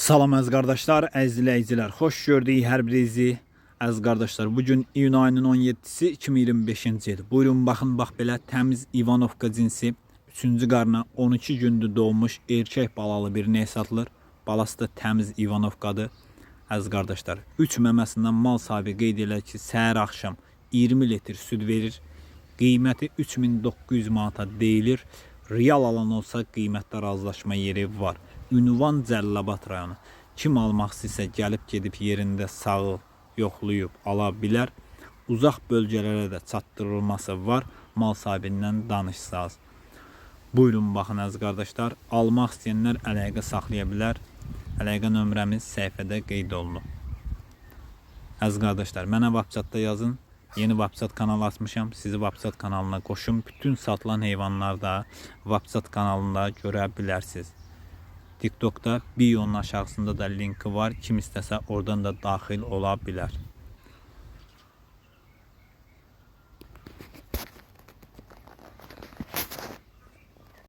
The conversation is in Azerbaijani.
Salam əziz qardaşlar, əziz izləyicilər. Xoş gördük hər birinizi. Əziz qardaşlar, bu gün iyun ayının 17-si 2025-ci il. Buyurun baxın, bax belə təmiz İvanovka cinsi 3-cü qarına 12 gündür doğmuş erkək balalı bir ney satılır. Balası da təmiz İvanovkadır. Əziz qardaşlar, 3 məməsindən mal sahibi qeyd edir ki, səhər axşam 20 litr süd verir. Qiyməti 3900 manata deyilir. Real alan olsa qiymətdə razılaşma yeri var. Ünvan Cəlilabad rayonu. Kim almaq istəsə gəlib gedib yerində sağı yoxlayıb ala bilər. Uzaq bölgələrə də çatdırılması var. Mal sahibindən danışsaz. Buyurun baxın əziz qardaşlar. Almaq istəyənlər əlaqə saxlaya bilər. Əlaqə nömrəmiz səhifədə qeyd olunub. Əziz qardaşlar, mənə WhatsApp-da yazın. Yeni WhatsApp kanalı açmışam. Sizi WhatsApp kanalına qoşum. Bütün satılan heyvanlar da WhatsApp kanalında görə bilərsiniz. TikTokda bionun aşağısında da linki var. Kim istəsə oradan da daxil ola bilər.